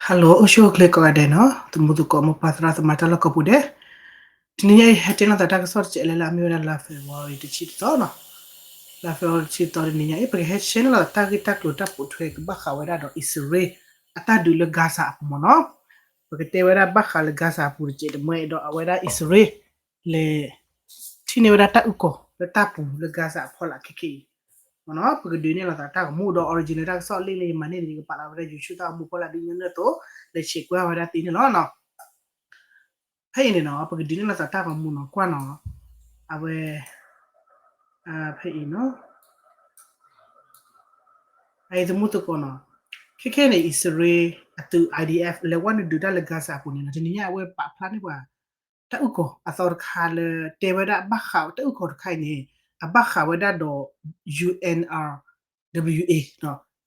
Hello အိၣ်ဆူၣ်အိၣ်ချ့ကိးဂၤဒဲးနီၤ, သမူသကိးမိၢ်ပၢ်သရၣ်သမါတၢ်လီၢ်ကိးပူၤဒဲး, တနံၤညါအံၤ ဟဲတဲလိာ်သးတၢ်ကစီၣ်တစဲးလဲၣ်လၢအမ့ၢ်ဝဲဒၣ်လါ February တဆံတသီနီၤ, လါ February တဆံတသီတနံၤညါအံၤ ပကဟဲဆှဲန့ၢ်လိာ်သးတၢ်ဂ့ၢ်တၢ်ကျိၤတၢ်ပိာ်ထွဲကဘၣ်ဃးဝဲဒၣ်ဒီးအံၣ်စရ့လး အတၢ်ဒုးလၢ Gaza အပူၤမ့ၢ်နီၤ, ပကတဲဝဲဒၣ်ဘၣ်ဃးလၢ Gaza အပူၤတစဲးတမှဲဒီးအဝဲဒၣ်အံၣ်စရ့လး လဲၤ ထံၣ်န့ၢ်ဝဲဒၣ်တၢ်အုၣ်ကီၤလၢတၢ်ပူၤလၢ Gaza အဖီလာ်ခဲခဲအံၤ, မ့ၢ်နီၤ ပကဒုးနဲၣ်လိာ်သးတၢ်ဂီၤမူဒီး original တၢ်ကစီၣ်လံလၢယမၤန့ၢ်န့ၣ် ယကပာ်လီၤဝဲဒၣ် YouTube တၢ်ဂီၤမူဖီလာ်ဒုးညါန့ၣ်အသိး လဲၤဆဲးကွၢ်ဝဲဒၣ်သ့န့ၣ်လီၤ. ဖဲအံၤန့ၣ်နီၤ ပကဒုးနဲၣ်လိာ်သးတၢ်ဂီၤမူနီၤ ကွၢ်နီၤ, အဝဲ ဖဲအံၤနီၤ အအံၤသမူသကိးနီၤ, ခဲခဲန့ၣ် အံၣ်စရ့လးအသုး I D F လဲၤဝဲနုာ်ဒုးတၢ်လၢ Gaza အပူၤန့ၣ်နီၤ တနံၤညါအဝဲပာ်ဖျါန့ၢ်ပှၤ တၢ်အုၣ်ကီၤအသီတခါလၢ တဲဝဲဒၣ်ဘၣ်ဃးတၢ်အုၣ်ကီၤတခါအံၤန့ၣ် အဘၣ်ဃးဝဲဒၣ်ဒီး U N R W A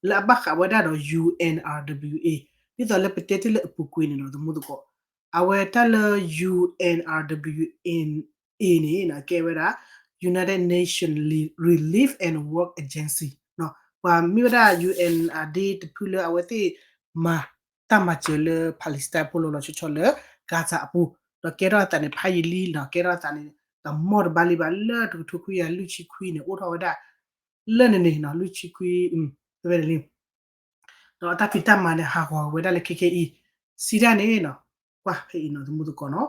လၢအဘၣ်ဃးဝဲဒၣ်ဒီး U N R W A ဒ်သိးလၢပတဲတ့ၢ်လၢအပူၤကွံာ်န့ၣ်နီၤ သမူသကိး, အဝဲတၢ်လၢ U N R W A န့ၣ် ကဲဝဲဒၣ် United Nations Relief and Work Agency ပှၤမ့ၢ်ဝဲဒၣ် U N R ဒ်တဖုလၢအဝဲသ့ၣ်မၤတၢ်မၤစၢၤလၢ Palestine ဖိလီၤလီၤဆီဆီလၢ Gaza အပူၤ, ဒီးကဲထီၣ်အသးန့ၣ် ဖးယံာ်လံနီၤ ကဲထီၣ်အသးန့ၣ် တမီၢ်တဘၣ်လံဘၣ် လၢတကထိခွံကယၤလွံၢ်ဆံခွံန့ၣ် အိၣ်ထီၣ်ဝဲဒၣ် လၢန့ၣ်န့ၣ်နီၤ လွံၢ်ဆံခွံ ဖဲန့ၣ်လံ ဒီးအတၢ်ဖံးတၢ်မၤန့ၣ် ဟးဂီၤဝဲဒၣ်လၢခဲခဲအံၤ စံးတၢ်န့ၣ်နီၤ, ကွၢ်ဖဲအံၤနီၤ သမူသကိးနီၤ,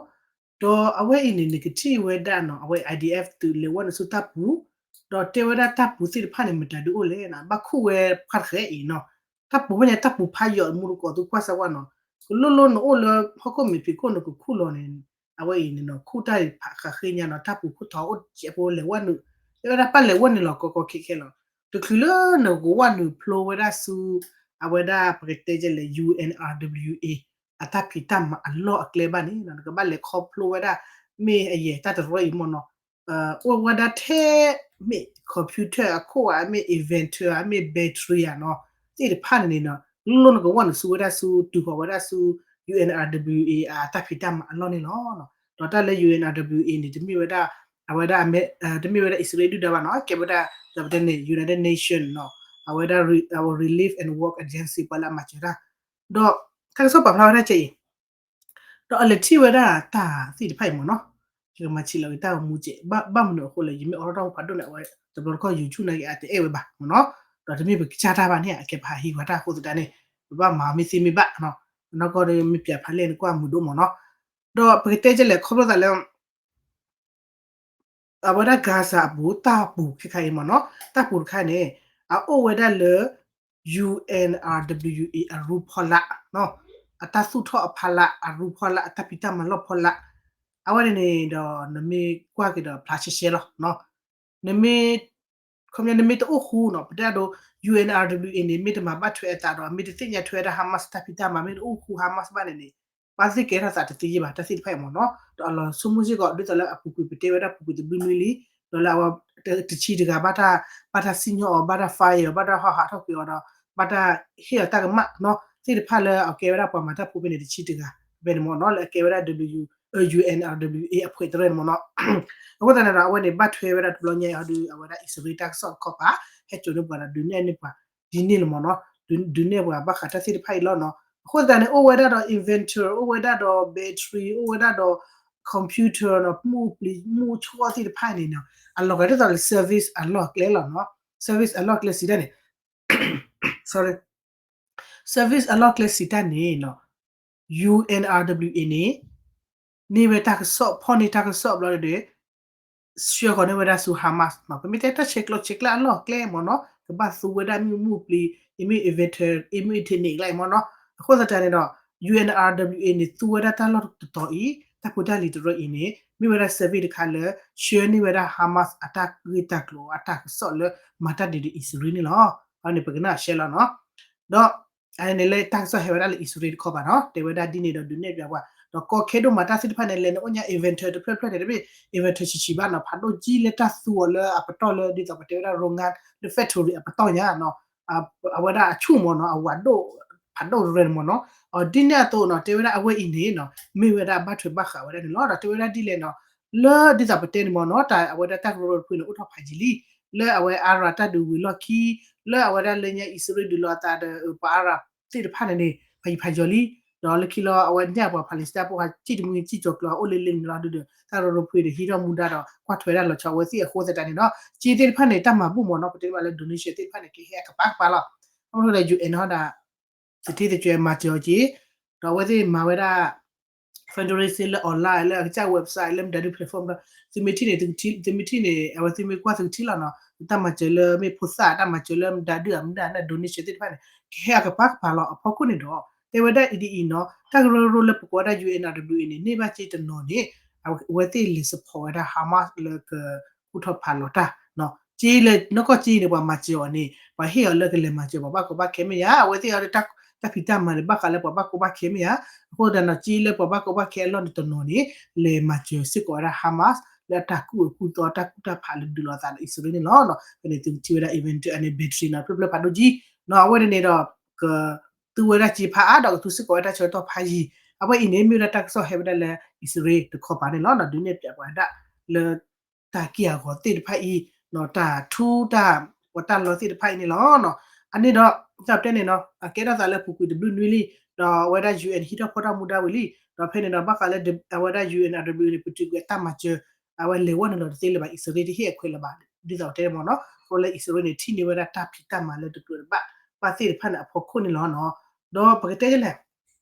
ဒီးအဝဲအံၤန့ၣ် နကထံၣ်ဝဲဒၣ်နီၤ အဝဲ I D F သုးလဲၤဝဲနုာ်ဆူတၢ်ပူၤ, ဒီးတဲဝဲဒၣ်တၢ်ပူၤသ့ၣ်တဖၣ်န့ၣ် မတၤဒုးအိၣ်လဲၣ်နီၤ ဘၣ်ခူၣ်ဝဲဖးတဃဲအံၤနီၤ, တၢ်ပူၤဖဲန့ၣ် တၢ်ပူၤဖးယိာ် သမူသကိး သုကွၢ်စၢၤကွၢ်နီၤ, ကလိၣ်လိၣ်နအိၣ်လၢဟီၣ်ခိၣ်မဲာ်ဖံးခိၣ်နကခူၣ်လီၤန့ၣ် အဝဲအံၤန့ၣ်နီၤ ခူၣ်တၢ်ဃးဃ့ညါနီၤ တၢ်ပူၤခိၣ်ထီအိၣ်စဲးဖိလဲၤဝဲနုာ်, တဲဝဲဒၣ်ပၢ်လဲၤဝဲနုာ်လီၤကီကီခဲခဲလီၤ, တချုးလၢနကဝဲနုာ်ဖျိဝဲဒၣ်ဆူ အဝဲဒၣ်ပကတဲကလဲၣ် U N R W A အတၢ်ဖံးတၢ်မၤအလီၢ်အကျဲဘၣ်န့ၣ် နကဘၣ်လဲၤခီဖျိဝဲဒၣ် မ့ၢ်အယဲၢ်တၢ်တရၢအံၤမ့ၢ်နီၤ, အိၣ်ဝဲဒၣ်ထဲ မ့ၢ် computer အခိၣ်ဧါ မ့ၢ် inverter ဧါ မ့ၢ် battery ဧါနီၤ သ့ၣ်တဖၣ်န့ၣ်န့ၣ်နီၤ လိၣ်လိၣ်နကဝဲနုာ်ဆူဝဲဒၣ်ဆူ တုၤဃီၤဝဲဒၣ်ဆူ U N R W A အတၢ်ဖံးတၢ်မၤအလီၢ်န့ၣ်လီၤ. ဒီးတၢ်လၢ U N R W A န့ၣ် တမ့ၢ်ဝဲဒၣ် အဝဲဒၣ် တမ့ၢ်ဝဲဒၣ်အံၣ်စရ့လးဒုၣ်ဒါဘၣ်နီၤ ကဲဝဲဒၣ် ဒီးပတဲန့ၣ် United Nation နီၤ အဝဲဒၣ် Relief and Work Agency ပှၤလၢအမၤစၢၤတၢ် ဒီးတၢ်ကစီၣ်ပာ်ဖျါဝဲဒၣ်ကဲအံၤ ဒီးအလဲၤထံၣ်ဝဲဒၣ်တၢ်သ့ၣ်တဖၣ်အံၤမ့ၢ်နီၤ, ယကမၤဆံးလီၤက့ၤတၢ်ဂီၤမူကဲး ဘၣ်မနုၤအဃိလဲၣ် ယမ့ၢ်အိးထီၣ်တၢ်အိၣ်ဖးဒိၣ်န့ၣ် အဝဲတဘျီတခီၣ် YouTube န့ၣ် အတအဲၣ်ဝဲဘၣ်မ့ၢ်နီၤ, ဒီးတမ့ၢ်ပကစၢ်တၢ်ဘၣ်န့ၣ် အကဲပဟးဟံးဝဲတၢ်အဃိသတးန့ၣ် ပဘၣ်မၤမ့ၢ်သ့မ့ၢ်ဘၣ်နီၤ, နီၢ်ကီၢ်ဒီးမ့ၢ်ပျးဖးလဲၢ်န့ၣ် ကွၢ်မုာ်ဒိၣ်မ့ၢ်နီၤ, ဒီးပကတဲကလဲၣ်ခီဖျိသးလၢ အဝဲဒၣ် Gaza အပူၤ တၢ်ပူၤခဲခါအံၤမ့ၢ်နီၤ, တၢ်ပူၤတခါန့ၣ် အအိၣ်ဝဲဒၣ်လၢ U N R W A အရူဖီလာ်, အတၢ်သူၣ်ထီၣ်အဖီလာ် အရူဖီလာ် အတၢ်ဖံးတၢ်မၤလီၢ်ဖီလာ်, အဝဲန့ၣ်န့ၣ်ဒီး နမ့ၢ်ကွၢ်က့ၤဒီးဖျါရှဲရှဲလီၤ, နမ့ၢ် ခီပညီနမ့ၢ်တအိၣ်ဃူနီၤ ပတဲဒိ U N R W A န့ၣ် မ့ၢ်တမၤဘၣ်ထွဲအသးဒီး မ့ၢ်တသ့ၣ်ညါထွဲဝဲဒၣ် Hamas တၢ်ဖံးတၢ်မၤ မ့ၢ်တအိၣ်ဃူ Hamas ဘၣ်န့ၣ်န့ၣ် ဘၣ်သ့ၣ်ကဲထီၣ်သးတသ့ယဲၢ်ဘၣ် တၢ်သ့ၣ်တဖၣ်အံၤမ့ၢ်နီၤ, ဒီးအလီၤဆိကမိၣ်စ့ၢ်ကီး ဒ်သိးလၢအပူၤကွံာ် ပတဲဝဲဒၣ်ပူၤကွံာ်တဘျုးနွံလံ, ဒီးလၢအဝဲတဆံတဂၤ ဘၣ်တၢ် ဘၣ်တၢ်စံၣ်ညီၣ်အီၤ ဘၣ်တၢ် fire အီၤ ဘၣ်တၢ်ဟီၣ်ဟးထီၣ်ကွံာ်အီၤဒီး ဘၣ်တၢ်ဟ့ၣ်အီၤတၢ်ကမၣ်နီၤ သ့ၣ်တဖၣ်လၢအကဲဝဲဒၣ်ပှၤမၤတၢ်ဖိဖဲန့ၣ် တဆံတဂၤ ဖဲန့ၣ်မ့ၢ်နီၤ လၢအကဲဝဲဒၣ် W U N R W A အဖှဲးတရၢန့ၣ်မ့ၢ်နီၤ, အဃိသတးန့ၣ်ဒီး အဝဲန့ၣ် ဘၣ်ထွဲဝဲဒၣ်တဘျီညါအံၤဒီး အဝဲဒၣ်အံၣ်စရ့လးတၢ်ကစီၣ်တခီပၤ ဟဲစိာ်န့ၢ်ပှၤဒီး ဒုးနဲၣ်န့ၢ်ပှၤ ဒ်န့ၣ်လီၤမ့ၢ်နီၤ, ဒုးနဲၣ်ပှၤဘၣ်ဃးတၢ်သ့ၣ်တဖၣ်အံၤလီၤနီၤ, အဃိသတးန့ၣ် အိၣ်ဝဲဒၣ်ဒီး inverter အိၣ်ဝဲဒၣ်ဒီး battery အိၣ်ဝဲဒၣ်ဒီး computer နီၤ မူးပျံၤမူးဆီသ့ၣ်တဖၣ်န့ၣ်နီၤ, အလီၤဂာ်ဒ်သိးလၢ service အလီၢ်အကျဲလီၤနီၤ, service အလီၢ်အကျဲစံးတၢ်န့ၣ် sorry service အလီၢ်ကျဲစံးတၢ်န့ၣ်နီၤ, U N R W A န့ၣ် န့ၢ်ဝဲတၢ်ကစီၣ် ဖီၣ်န့ၢ်တၢ်ကစီၣ်ဘျီဒီး ဆှၢဃီၤန့ၢ်ဝဲဒၣ်ဆူ Hamas နီၤ, ပမ့ၢ်တဲတၢ်ဆဲးကျိးဆဲးကျၢအလီၢ်အကျဲမ့ၢ်နီၤ, ကဘၣ်သူဝဲဒၣ်မ့ၣ်အူမူးပျံၤ အမ့ၢ် inverter အမ့ၢ် internet ကျါအံၤမ့ၢ်နီၤ, အဃိသတးန့ၣ်ဒီး U N R W A န့ၣ် သူဝဲဒၣ်တၢ်လီၢ်တတီၤအံၤ တၢ်ဖိတၢ်လံၤတရၢအံၤန့ၣ် မ့ၢ်ဝဲဒၣ် service တခါလၢ ဆှၢန့ၢ်ဝဲဒၣ် Hamas အတၢ်ဂ့ၢ်တၢ်ကျိၤအတၢ်ကစီၣ်လၢ မၤတၢ်ဒုးဒုးအံၣ်စရ့လးန့ၣ်လီၤ, အဝဲန့ၣ် ပကနၣ်အရှဲလီၤနီၤ, ဒီး အန့ၣ်လၢတၢ်ကစီၣ်ဟဲဝဲဒၣ်လၢ အံၣ်စရ့လး တခီပၤနီၤ, တဲဝဲဒၣ်ဒ်န့ၣ်ဒီးဒုးနဲၣ်ပျးဝဲ, ဒီးကီခဲဒိၣ်မးတၢ်သ့ၣ်တဖၣ်န့ၣ် လဲၤနအိၣ်ညါ inverter တဖျၢၣ်ဖျၢၣ်န့ၣ် တမ့ၢ် inverter ဆံးဆံးဘၣ်နီၤ, ဖးဒိၣ်ကံလၢတၢ်သူအီၤလၢအပတီၢ်လၢ ဒ်သိးပတဲဝဲဒၣ် โรงงาน လၢ factory အပတီၢ်ညါနီၤ, အဝဲဒၣ်အဆူၣ်မ့ၢ်နီၤ, အဝဲဒၣ် ဖးဒိၣ်ရဲၣ်န့ၣ်မ့ၢ်နီၤ, အဒ်န့ၣ်အသိးနီၤ, တဲဝဲဒၣ်အဝဲအံၤန့ၣ်နီၤ, မ့ၢ်ဝဲဒၣ်ဘၣ်ထွဲဘၣ်ဃးဝဲဒၣ်န့ၣ်လီၤ, ဒီးတဲဝဲဒၣ်ဒ်လဲၣ်နီၤ, လၢဒ်သိးပတဲန့ၣ်မ့ၢ်နီၤ, တၢ်အဝဲဒၣ်တၢ်ကရၢကရိတဖုန့ၣ် အိၣ်ထီၣ်ဖးယံာ်လံ, လၢအဝဲအါရၤတၢ်ဒုးဝံၤလီၢ်ခံ, လၢအဝဲဒၣ်လၢညါအံၣ်စရ့လးဒုးလိာ်အသးဒီး ပှၤအါရၤသ့ၣ်တဖၣ်န့ၣ်န့ၣ် ဖးယံၤဖးယီၤလံ, ဒီးလၢခံလီၤ အဝဲညၣ်ပှၤ Palestine ဖိဟးစံၣ်တမှံစံၣ်ကၠီၤကျိၤ ဟးအိၣ်လၢလ့န့ၣ်လီၤဒုဒီး တၢ်ကရၢကရိဖုဒီးဟံးထီၣ်မူဒါဒီး ကွၢ်ထွဲဒၣ်လီၤဆီအဝဲသ့ၣ်အဃိသတးန့ၣ်ဒီး ကၠ့သ့ၣ်တဖၣ်န့ၣ် တၢ်မၤဘူၣ်မ့ၢ်နီၤ ပတဲဘၣ်လၢ donation သ့ၣ်တဖၣ်န့ၣ် ကဟဲအကပၤကပၤလီၤ. အမ့ၢ်ဒီး ယူဢၣ်န့ၣ်ဒီး သထ့သကွဲးမၤစၢၤအီၤက့ၤ, ဒီးအဝဲသ့ၣ်မၤဝဲဒၣ် fundraising လၢ online လၢအကစၢ် website လၢမတၤဒု platform ဒီး သုမ့ၢ်ထံၣ်န့ၣ် သုမ့ၢ်ထံၣ်န့ၣ် အဝဲသုမ့ၢ်ကွၢ်သုကထံၣ်လီၤနီၤ, တၢ်မၤစၢၤလၢမ့ၢ်ဖိသၣ် တၢ်မၤစၢၤလၢမတၤဒုအမနုၤန့ၣ် donation သ့ၣ်တဖၣ်န့ၣ် ကဟဲအကပၤကပၤလီၤ. အဖီခိၣ်န့ၣ်ဒီး တဲဝဲဒၣ်ဒ်အံၤနီၤ, တၢ်ကရၢကရိလၢပကိးဝဲဒၣ် ယူၣ်အဲၣ်အၣ်ဒဘလျူၣ်အ့ၣ်န့ၣ် န့ၢ်ဘၣ်ကၠ့တနီၤန့ၣ် အဝဲသ့ၣ်လဲၤ support ဝဲဒၣ် Hamas လၢကကူၣ်ထီၣ်ဖးလီၤတၢ် ကၠ့လၢနီၢ်ကီၢ်ကၠ့န့ၣ် ပှၤမၤစၢၤအီၤန့ၣ် ပှၤဟ့ၣ်အီၤလၢကလဲၤမၤစၢၤပှၤဘၣ်ကီဘၣ်ခဲမ့ၢ်ဧါ, အဝဲသ့ၣ်အီၤဒီး တၢ်ဖံးတၢ်မၤန့ၣ် ဘၣ်ဃးလၢပှၤဘၣ်ကီဘၣ်ခဲမ့ၢ်ဧါ, အဃိသတးဒီး ကၠ့လၢပှၤဘၣ်ကီဘၣ်ခဲအလီၢ်န့ၣ်တနီၤန့ၣ် လဲၤမၤစၢၤစ့ၢ်ကီးဝဲဒၣ် Hamas လၢအတၢ်ကူၣ်အၢကူၣ်သီ တၢ်ကူၣ်တၢ်ဖးလၢဒုးလိာ်အသးဒီးအံၣ်စရ့လးန့ၣ်လီၤ. ဖဲန့ၣ်သုကထံၣ်ဝဲဒၣ် inventory န့ၣ် battery နီၤ ဖျၢၣ်ဖျၢၣ်ဖးဒိၣ်ကၠံနီၤ, အဝဲန့ၣ်န့ၣ်ဒီး က သူဝဲဒၣ်စ့ဖးအါဒီးကသူစ့ၢ်ကီးဝဲတၢ်ဆၢကတီၢ်ဖးယံၤ, အဝဲအံၤန့ၣ် မ့ၢ်ဝဲဒၣ်တၢ်ကစီၣ်ဟဲဝဲဒၣ်လၢအံၣ်စရ့လးတခီပၤန့ၣ်လီၤ. ဒုးနဲၣ်ဖျါပှၤဒၣ်လၢ တၢ်က့ၢ်အဂီၤသ့ၣ်တဖၣ်အံၤ, တၢ်ထူတၢ် ပှၤတၢ်လီသ့ၣ်တဖၣ်အံၤန့ၣ်လီၤ. အန့ၣ်ဒီး တၢ်တဲန့ၣ်နီၤ အကဲထီၣ်သးလၢပူၤကွံာ်တဘျုးနွံလံ, ဒီးအဝဲဒၣ် ယူၣ်အဲၣ် ဟံးထီၣ်ဖီၣ်ထီၣ်မူဒါဝံၤလံ, ဒီးဖဲန့ၣ်ဒီး ဘၣ်ဃးလၢ အဝဲဒၣ်ယူၣ်အဲၣ်ဒဘလျူၣ်အ့ၣ်န့ၣ် ပတုာ်ကွံာ်အတၢ်မၤစၢၤ အဝဲလဲၤဝဲနုာ်လီၤတသ့လၢၤဘၣ် အံၣ်စရ့လးတဟ့ၣ်အခွဲးလၢၤဘၣ် ဒ်သိးတဲမ့ၢ်နီၤ, အဃိလၢအံၣ်စရ့လးန့ၣ် ထံၣ်န့ၢ်ဝဲဒၣ်တၢ်ဖံးတၢ်မၤလၢတကြၢးတဘၣ်ဘၣ်သ့ၣ်တဖၣ်န့ၣ်အဖီခိၣ်န့ၣ်လီၤ. ဒီးပကတဲဒ်လဲၣ်,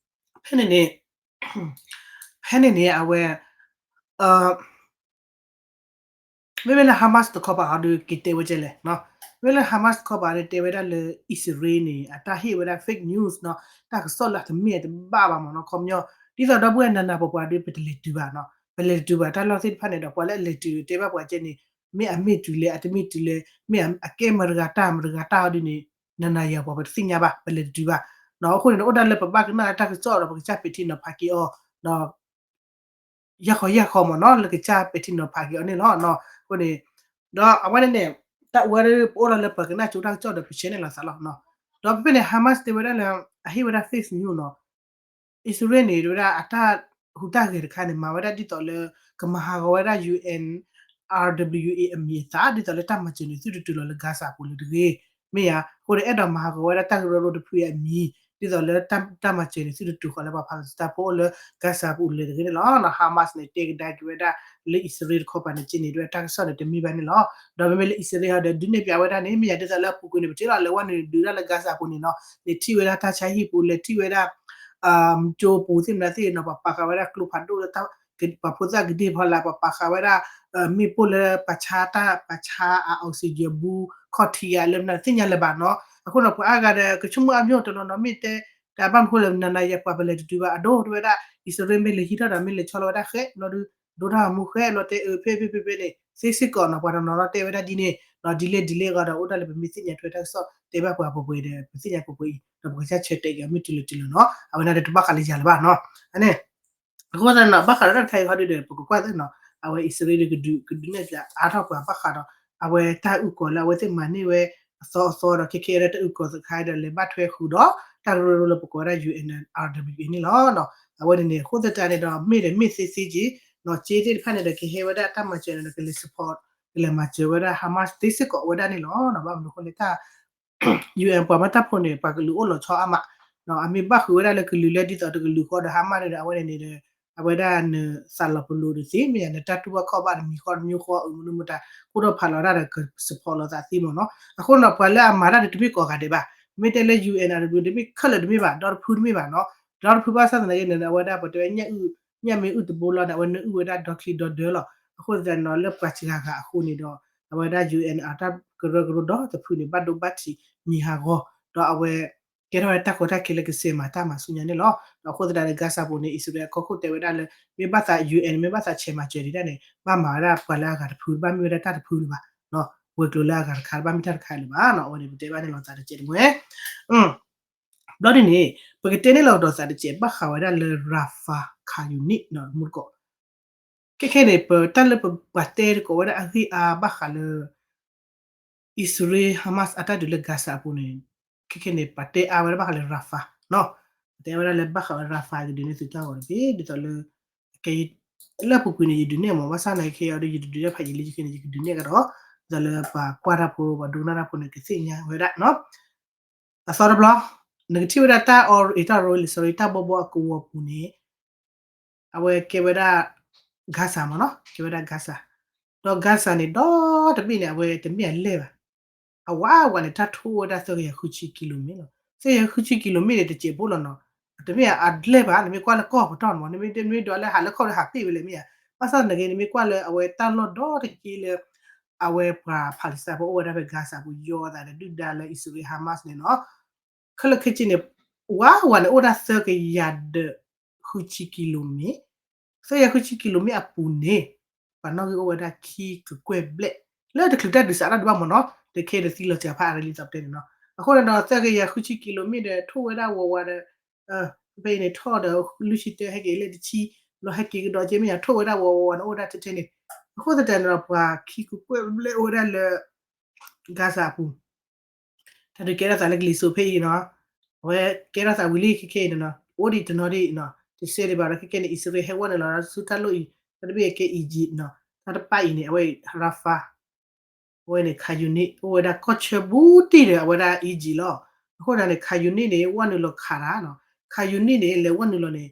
ဖဲန့ၣ်န့ၣ် ဖဲန့ၣ်န့ၣ် အဝဲ မ့မ့ၢ်လၢ Hamas တခီပၤဟီဒုးက့ၤတဲဝဲဒ်လဲၣ်, မ့မ့ၢ်လၢ Hamas တခီပၤန့ၣ် တဲဝဲဒၣ်လၢအံၣ်စရ့လးန့ၣ် အတၢ်ဟ့ၣ်ဝဲဒၣ် fake news နီၤ, တၢ်ကစီၣ်လၢအတမ့ၢ်အတဘၣ်ဘၣ်မ့ၢ်နီၤ, ခီပညီ ဒ်သိးဒီပုၢ်ဝဲၢ်နၤနၤပှၤပှၤဒုး ပတလဲၤတုၤဘၣ်နီၤ, ပလဲၤတတုၤဘၣ်တၢ်လီၢ်သ့ၣ်တဖၣ်န့ၣ်ဒီး ပှၤလၢအလဲၤတုၤတဲဘၣ်ပှၤကဲန့ၣ် မ့ၢ်အမ့ၢ်တုၤလဲၣ် အတမ့ၢ်တုၤလဲၣ် မ့ၢ်အကဲမတၤဂၤတၢ်မတၤဂၤတၢ်ဟီဒုးန့ၣ် နၤနၤယၤပှၤပတသ့ၣ်ညါဘၣ် ပလဲၤတတုၤဘၣ်, အဃိန့ၣ် အိၣ်ဒၣ်လၢပဘၣ်ကနၣ်တၢ်ကစီၣ်ဒီး ပကစၢ်ပဲာ်ထံနီၤဖးက့ၤအီၤ ဒီး ယၢ်ဃီယၢ်ဃီမ့ၢ်နီၤ လၢကစၢ်ပဲာ်ထံနီၤဖးက့ၤအီၤန့ၣ်လီၤ. အဃိန့ၣ် ဒီးအဝဲန့ၣ်န့ၣ် တၢ်အဝဲပအိၣ်လီၤလၢပကနၣ်ကၠိတၢ်ကစီၣ်ဒီး ပshareန့ၢ်လိာ်သးလီၤ. ဒီးဖဲဖဲန့ၣ် Hamas တဲဝဲဒၣ်လၢ အဟ့ၣ်ဝဲဒၣ် fake news နီၤ, အံၣ်စရ့လးန့ၣ် တဲဝဲဒၣ်အတၢ်ဟူးတၢ်ဂဲၤတခါန့ၣ် မၤဝဲဒၣ်ဒ်သိးလၢ ကမၤဟးဂီၤဝဲဒၣ် ယူၣ်အဲၣ် RWA အမံၤအသၣ် ဒ်သိးလၢတၢ်မၤစၢၤန့ၣ် သုတတုၤလီၤလၢ Gaza ပူၤလၢၤတဂ့ၤ, မ့ၢ်ဧါ, အဃိန့ၣ် အဲၣ်ဒိးမၤဟးဂီၤဝဲဒၣ်တၢ်ကရၢကရိတဖုအံၤအမံၤ ဒ်သိးလၢတၢ်မၤစၢၤန့ၣ် သုတတုၤဃီၤလၢပှၤ Palestine ဖိအိၣ်လၢ Gaza ပူၤလၢၤတဂ့ၤန့ၣ်လီၤ. Hamas န့ၣ် တဲကဒါက့ၤဝဲဒၣ်လၢအံၣ်စရ့လးတခီပၤန့ၣ်က့န့ၣ် ဒ်ဝဲတၢ်ကစီၣ်န့ၣ် တမ့ၢ်ဘၣ်န့ၣ်လီၤ. ဒီးမ့မ့ၢ်လၢအံၣ်စရ့လးဟီဒီး ဒုးနဲၣ်ဖျါဝဲဒၣ်န့ၣ် မ့ၢ်ယၤဒ်သိးလၢအပူၤကွံာ်န့ၣ် ပထံၣ်လီၤလၢဝဲန့ၣ်ဒုးဒၣ်လၢ Gaza ပူၤန့ၣ်နီၤ လဲၤထံၣ်ဝဲဒၣ်တၢ်ဆါဟံၣ်ပူၤ လဲၤထံၣ်ဝဲဒၣ် ကၠိပူၤသ့ၣ်မနုၤသ့ၣ်နီၤ ပှၤပာ်ဃာ်ဝဲဒၣ်ကျိဖးဒိၣ်လၢ ပှၤဖိသၣ်ကဒ့ၢ်ဖီလာ် ပှၤပာ်ဃာ်ဝဲဒၣ် မ့ၣ်ပိၢ်လၢပှၤဆါတၢ် ပှၤဆါအ oxygen ဘူး ခီၣ်ထံးယါလၢမနုၤသ့ၣ်ညါလၢၤဘၣ်နီၤ. အဃိန့ၣ် ပှၤအါဂၤဒီး ကဆိကမိၣ်အါမးတနီၤနီၤ မ့ၢ်တဲ တၢ်ဘၣ်မနုၤဃိလဲၣ် နၤနၤယၤပှၤပလဲၤတတုၤဘၣ် အဒိတဲဝဲဒၣ် အံၣ်စရ့လးမ့ၢ်လဲၤဟံးထီၣ်ဒီး မ့ၢ်လဲၤဆီလီၤဝဲဒၣ်ဃဲ ဘျီဒုး ဒိတၢ်ဂီၤမူဃဲ ဘျီတဲအၢ ဖဲဖဲဖဲဖဲန့ၣ် သ့စ့ၢ်ကီးနီၤ ပှၤတနီၤနီၤတဲဝဲဒၣ်ဒ်န့ၣ်နီၤ ဒ်လဲၣ်ဒ်လဲၣ်အဂီၢ်ဒီး အိၣ်ဒၣ်လၢပမ့ၢ်သ့ၣ်ညါထွဲတၢ်ကစီၣ် တဲဘၣ်ပှၤပှဲၤပှဲၤဒီး ပသ့ၣ်ညါပှဲၤပှဲၤအံၤ ဒီးပကစၢ်ဆၢတဲာ်က့ၤအီၤ မ့ၢ်တုၤလၢၤတုၤလၢၤနီၤ အဝဲန့ၣ်ဒီးတဘၣ်ဃးလၢယၤလၢၤဘၣ်နီၤ အန့ၣ် အဃိသတးန့ၣ်နီၤ ဘၣ်ဃးဒီးတၢ်တခါအံၤဟီဒုဒီး ပကကွၢ်သ့နီၤ အဝဲအံၣ်စရ့လးဒီး ကဒုးနဲၣ်ဖျါအါထီၣ်ပှၤဘၣ်ဃးဒီး အဝဲတၢ်အုၣ်ကီၤလၢအဝဲသ့ၣ်မၤန့ၢ်ဝဲအသီအသီဒီး ခဲခဲအံၤဒီးတၢ်အုၣ်ကီၤသခါဒီး လဲၤဘၣ်ထွဲဃုာ်ဒီး တၢ်ကရၢကရိလၢပကိးဝဲဒၣ် ယူၣ်အဲၣ် RWA န့ၣ်လီၤ. အဝဲန့ၣ်န့ၣ် အဃိသတးန့ၣ်ဒီး မ့ၢ်ဒီးမ့ၢ်သ့သ့က့ၤ နီၢ်က့သ့ၣ်တဖၣ်န့ၣ်ဒီး ကဟဲဝဲဒၣ်တၢ်မၤစၢၤန့ၣ်ဒီး ကလဲၤ support ကလဲၤမၤစၢၤဝဲဒၣ် Hamas သ့စ့ၢ်ကီးဝဲဒၣ်န့ၣ်လီၤ. ဘၣ်မနုၤအဃိလဲၣ် တၢ် ယူၣ်အဲၣ် ပှၤမၤတၢ်ဖိန့ၣ် ပှၤကလုာ်အိၣ်လီၤဆီအါမး, အမ့ၢ်ဘၣ်ဃုာ်ဝဲဒၣ်လၢကလုာ်လၢဒ်သိးတကလုာ်ဃီဒီး Hamas န့ၣ်ဒီး အဝဲန့ၣ်န့ၣ်ဒီး အဝဲဒၣ်နသးလီၤပလိာ်တသ့ မ့ၢ်ယၤ နတၢ်တူၢ်ဘၣ်ခီၣ်ဘၣ်တမံၤဃီတမံၤဃီ အမနုၤမတၤ ကူၣ်ထီၣ်ဖးလီၤတၢ်ဒီး က support လိာ်သးသ့မ့ၢ်နီၤ. အဃိန့ၣ်ဒီး ပှၤလၢအမၤတၢ်န့ၣ် တမ့ၢ်ကိးဂၤဒဲးဘၣ်. မ့ၢ်တဲလၢ ယူၣ်အဲၣ် RWA တမ့ၢ်ခဲလၢာ်တမ့ၢ်ဘၣ်, ဒီတဖုတမ့ၢ်ဘၣ်နီၤ. ဒီတဖုဘၣ်ဆၣ်သနာ်က့န့ၣ် အဝဲဒၣ်ပတဲဝဲ ညၣ်မ့ၢ်အုၣ်တဘိလီၤန့ၣ် အဝဲနအုၣ်ဝဲဒၣ်ဒီချံဒီဒၢလီၤ. အဃိသတးန့ၣ်ဒီး လၢပှၤစှၤဂၤအဃိန့ၣ်ဒီး အဝဲဒၣ် ယူၣ်အဲၣ် အတၢ်ကရၢကရိဒီတဖုန့ၣ် ဘၣ်ဒိဘၣ်ထံးမံၤဟးဂီၤ, ဒီးအဝဲ ကဲထီၣ်ဝဲတၢ်ကီတၢ်ခဲလၢကစဲးမၤတၢ်မၤဆူညါန့ၣ်လီၤ. ဒီးအဃိသတးဒီး Gaza ပူၤန့ၣ် အံၣ်စရ့လးကီၢ်ခိၣ်တဲဝဲဒၣ်လၢ မ့ၢ်ဘၣ်သး ယူၣ်အဲၣ် မ့ၢ်ဘၣ်သးဆဲးမၤစၢၤဒံးဒၣ်န့ၣ် ဘၣ်မၤဝဲဒၣ်ပှၤလၢအဂၤတဖု တဘၣ်မ့ၢ်ဝဲဒၣ်တၢ်တဖုလၢၤဘၣ်, ဝဲၤကျိၤလၢအဂၤတခါ တဘၣ်မ့ၢ်တၢ်တခါလၢၤဘၣ်နီၤ. အဝဲန့ၣ် ပတဲဘၣ်န့ၣ်လီၤသးတကဲးတမှဲ ဘျီဒ်န့ၣ် ပကတဲန့ၢ်လီၤကဒီးသးတကဲး ဘၣ်ဃးဝဲဒၣ်လၢ Rafah Khan Younis မူတကိး ခဲခဲန့ၣ် ပတၢ်လၢပပှၤတဲတကိးဝဲဒၣ်အဂ့ၢ်အါဘၣ်ဃးလၢ အံၣ်စရ့လး Hamas အတၢ်ဒုးလၢ Gaza အပူၤန့ၣ် ခဲခဲန့ၣ် ပှၤတဲအါဝဲဒၣ်ဘၣ်ဃးလၢ Rafah နီၤ. ပတဲဝဲဒၣ်လၢဘၣ်ဃးဝဲ Rafah ကဒုးနဲၣ်သုတၢ်ဂီၤတဘ့ၣ် ဒ်သိးလၢ ကဲ လၢအပူၤကွံာ်န့ၣ် ယဒုးနဲၣ်မး ဘၣ်ဆၣ်သနာ်က့ခဲအံၤဒီး ယတဒုးတၢ်ဖးယံာ်လံ ယခဲန့ၣ် ယကဒုးနဲၣ်ကဒီး ဒ်သိးလၢပှၤကွၢ်တၢ်ဖိ ပှၤဒိကနၣ်တၢ်ဖိန့ၣ် ကသ့ၣ်ညါဝဲဒၣ်နီၤ. အသီတဘျီ နကထံၣ်ဝဲဒၣ်တၢ်အီ တၢ်ရီ sorry တၢ်ဘီဘီအကဝီၤပူၤန့ၣ် အဝဲကဲဝဲဒၣ် Gaza မ့ၢ်နီၤ, ကဲဝဲဒၣ် Gaza, ဒီး Gaza န့ၣ် ဒီတဘ့ၣ်န့ၣ် အဝဲတမ့ၢ်အလဲၢ်ဘၣ်, အဝဲဝဲန့ၣ် တၢ်ထိၣ်ဝဲဒၣ်သၢကယၤဃုဆံကံလိမ့ၣ်လီၤ. သၢကယၤဃုဆံကံလိမ့ၣ်န့ၣ် တစဲးဖိလီၤနီၤ, တမ့ၢ်အလဲၢ်ဘၣ်, နမ့ၢ်ကွၢ်လၢကီၢ်ပတီၢ်န့ၣ်မ့ၢ် နမ့ၢ်ဒွးလၢဟးလၢကီၢ်လၢဟးပ့ၢ်ဝဲလဲၣ်မ့ၢ်ဧါ, ဘၣ်ဆၣ်သနာ်က့ နမ့ၢ်ကွၢ်လၢအဝဲတၢ်လီၢ်ဒီတက့ၢ်လၢ အဝဲပှၤ Palestine ဖိအိၣ်ဝဲဒၣ်ဖဲ Gaza ပူၤ ယီၤအသးဒီးဒုၣ်ဒါလၢအံၣ်စရ့လး Hamas န့ၣ်နီၤ, ခဲလၢာ်ခဲဆ့န့ၣ် ဝဲဝဲန့ၣ် အိၣ်ဝဲဒၣ်သၢကယၤဒီးဃုဆံကံလိမ့ၣ်, သၢကယၤဃုဆံကံလိမ့ၣ်အပူၤန့ၣ် ပှၤနီၣ်ဂံၢ်အိၣ်ဝဲဒၣ်ခံကကွဲၢ်ဘျဲၣ်, လၢတချုးတၢ်ဒုးစးထီၣ်ဒံးဘၣ်မ့ၢ်နီၤ, တခဲဒီးသံလီၤစှၤဖးအါရ့လံသီးပတဲန့ၣ်နီၤ, အဃိန့ၣ်ဒီး သၢကယၤဃုဆံကံလိမ့ၣ်ဒီး ထိၣ်ဝဲဒၣ်ဝးဝးဒီး ဖဲအံၤန့ၣ် ထီၣ်ဒီးလွံၢ်ဆံတၢ ဟဲက့ၤလၢတဆံ, ဘျီဟဲက့ၤကဒီးက့မ့ၢ်ယါ ထိၣ်ဝဲဒၣ်ဝးဝးဝးန့ၣ် အိၣ်ဝဲဒၣ်ထဲထဲန့ၣ်, အဃိသတးန့ၣ်ဒီး ပှၤခံကကွဲၢ်ဘျဲၣ်အိၣ်ဝဲဒၣ်လၢ Gaza အပူၤ တၢ်ဒုးကဲထီၣ်သးလၢကလံၤစိးဖဲအံၤနီၤ, အဝဲကဲထီၣ်သးဝံၤလံခဲခဲအံၤန့ၣ်နီၤ, အိၣ်ဒံးတနီၤဒံးနီၤ, တစဲးဒံးဘၣ်ဒီး ခဲခဲန့ၣ် အံၣ်စရ့လးဟဲဝဲနုာ်လီၤဆူတၢ်လီၢ်အံၤ, တၢ်တဘ့ၣ်ကဲ Egypt နီၤ, တၢ်တပၢ်အံၤန့ၣ် အဝဲ Rafah အဝဲန့ၣ် Khan Younis အိၣ်ဝဲဒၣ်ကီၢ်ဆၢဘူးတံၢ်ဒီး အဝဲဒၣ် Egypt လီၤ. အဃိသတးန့ၣ် Khan Younis န့ၣ် ဝဲနုာ်လီၤခးတၢ်နီၤ, Khan Younis န့ၣ် လဲၤဝဲနုာ်လီၤန့ၣ်